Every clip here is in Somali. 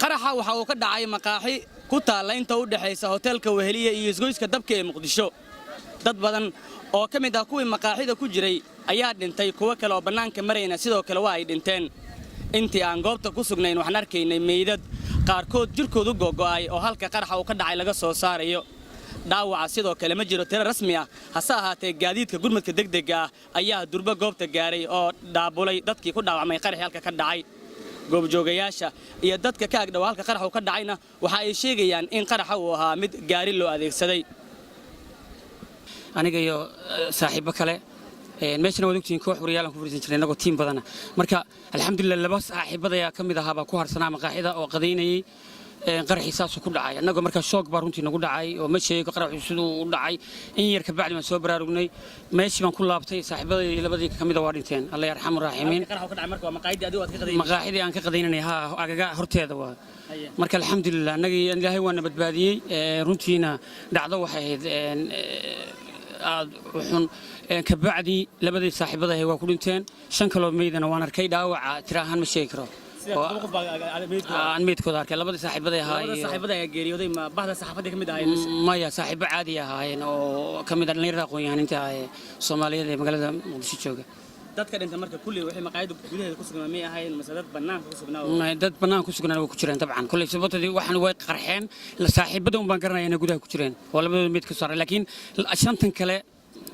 Qaraxa waxa uu ka dhacay maqaaxi ku taalla inta u dhexaysa hoteelka Weheliye iyo isgoyska Dabka ee Muqdisho. Dad badan oo ka mid ah kuwii maqaaxida ku jiray ayaa dhintay, kuwo kale oo bannaanka marayna sidoo kale waa ay dhinteen. Intii aan goobta ku sugnayn waxaan arkaynay meydad qaarkood jirkoodu gogo'ay oo halka qaraxa uu ka dhacay laga soo saarayo. Dhaawaca sidoo kale ma jiro tiro rasmi ah, hase ahaatee gaadiidka gurmadka degdega ah ayaa durbo goobta gaaray oo daabulay dadkii ku dhaawacmay qaraxii halka ka dhacay. Goobjoogayaasha iyo dadka ka agdhow halka qaraxa uu ka dhacayna waxa ay sheegayaan in qaraxa uu ahaa mid gaari loo adeegsaday. Aniga iyo saaxiibbo kale meeshana waad ogtihiin, koox waryaalan ku fadhiisan jirnay innagoo tiim badana. Marka alxamdulilah, laba saaxiibadayaa ka mid ahaa baa ku harsanaa maqaaxida oo qadaynayey. Qaraxii saasuu ku dhacay. Annagoo markaa shock baa runtii nagu dhacay oo ma sheego qaraxu siduu u dhacay. In yar kabacdi baan soo baraarugnay, meeshii baan ku laabtay. Saaxiibadii labadii ka mida waa dhinteen, Alla yarxamu raaximiin. Maqaaxidii aan ka qadaynanay, haa, agaga horteeda waa. Marka alxamdulilah, annagii Ilaahay waana badbaadiyey. Runtiina dhacdo waxay ahayd aad u xun. Kabacdi labadii saaxiibada ahay waa ku dhinteen, shan kaloo meydana waan arkay. Dhaawaca tira ahaan ma sheegi karo. Aan meydkooda arkay labadii saaxiibaday ahaa. Maya, saaxiibo caadi ahaayeen oo ka mid ah dhallinyarada aqoon-yahaninta ah ee Soomaaliyeed ee magaalada Muqdisho jooga. Dadka dhintay marka kulli waxay maqaayadda gudaheeda ku sugnaa miyay ahayn mase dad bannaanka ku sugnaa? Dad bannaanka ku sugnaa way ku jireen dabcan. Kolley sababtadii waxaan way qarxeen, saaxiibada un baan garanaya inay gudaha ku jireen oo labadooda meyd ka saaray, laakiin shantan kale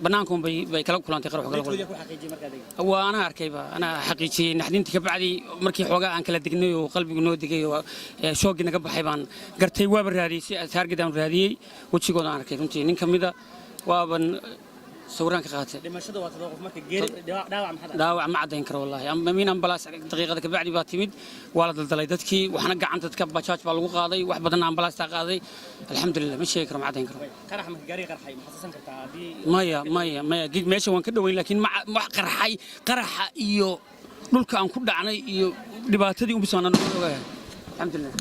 bannaanka un bay kala kulantay qarax kala kulantay. Waa anaa arkayba, anaa xaqiijiyey. Naxdintii kabacdi markii xoogaa aan kala degnay oo qalbigu noo degay oo shooggii naga baxay baan gartay. Waaba raadiyey, si taarget aan raadiyey, wejigooda aan arkay. Runtii nin ka mida waaban sawiraan ka qaatay. Dhimashada waa 7 qof. Marka geeri, dhaawac maxaa? Dhaawac ma caddayn karo wallahi. Min ambalaas daqiiqada kabacdi baa timid, waa la daldalay dadkii. Waxna gacanta dadka bajaaj baa lagu qaaday, wax badanna ambalaastaa qaaday. Alxamdulilah, ma sheegi karo, ma caddayn karo. Qarax marka gaariga qarxay ma xasuusan kartaa haddii? Maya, maya, maya, gig meesha waan ka dhoweyn, laakiin wax qarxay, qaraxa iyo dhulka aan ku dhacnay iyo dhibaatadii unbisaan ogahay, alxamdulilah.